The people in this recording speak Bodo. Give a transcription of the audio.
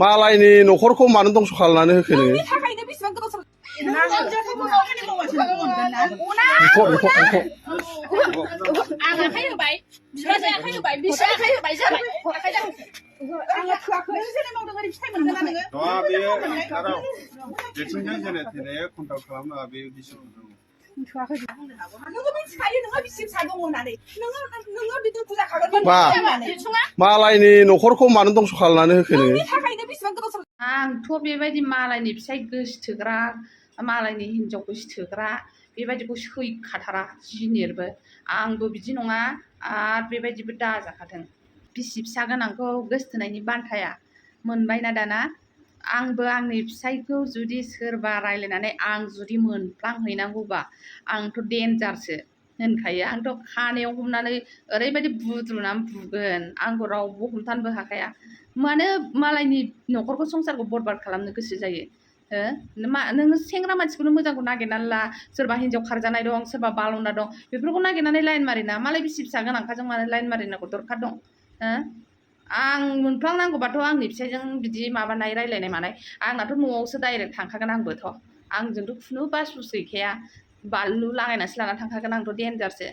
मालायनि न'खरखौ मानो दंस' खालामनानै होखो नोङो? मालायनि न'खरखौ मानो दंस' खालामनानै होखो नोङो? आंथ' बेबायदि मालायनि फिसाय गोसोथोग्रा मालायनि हिनजाव गोसोथोग्रा बेबायदिखौ सैखाथारा जिनिरबो आंबो बिदि नङा आरो बेबायदिबो दाजाखाथों बिसि फिसा गोनांखौ गोसोथोनायनि बान्थाया मोनबायना दाना आंबो आंनि फिसायखौ जुदि सोरबा रायलायनानै आं जुदि मोनफ्लांहैनांगौबा आंथ' डेन्जारसो होनखायो आंथ' खानायाव हमनानै ओरैबायदि बुद्रुनानै बुगोन आंखौ रावबो हमथानोबो हाखाया मानो मालायनि न'खरखौ संसारखौ बरबाद खालामनो गोसो जायो नोङो सेंग्रा मानसिखौनो मोजांखौ नागिरनानै ला सोरबा हिनजाव खारजानाय दं सोरबा बालन्दा दं बेफोरखौ नागिरनानै लाइन मारिना मालाय बिसि फिसा गोनांखाजों मानो लाइन मारिनांगौ दरखार दं आं मोनफ्लांनांगौबाथ' आंनि फिसायजों बिदि माबानाय रायलायनाय मानाय आंनाथ' न'आवसो डाइरेक्ट थांखागोन आंबोथ' आंजोंथ' खुनु बास बुस गैखाया बानलु लागायनासो लाना थांखागोन आंथ' डेन्जारसो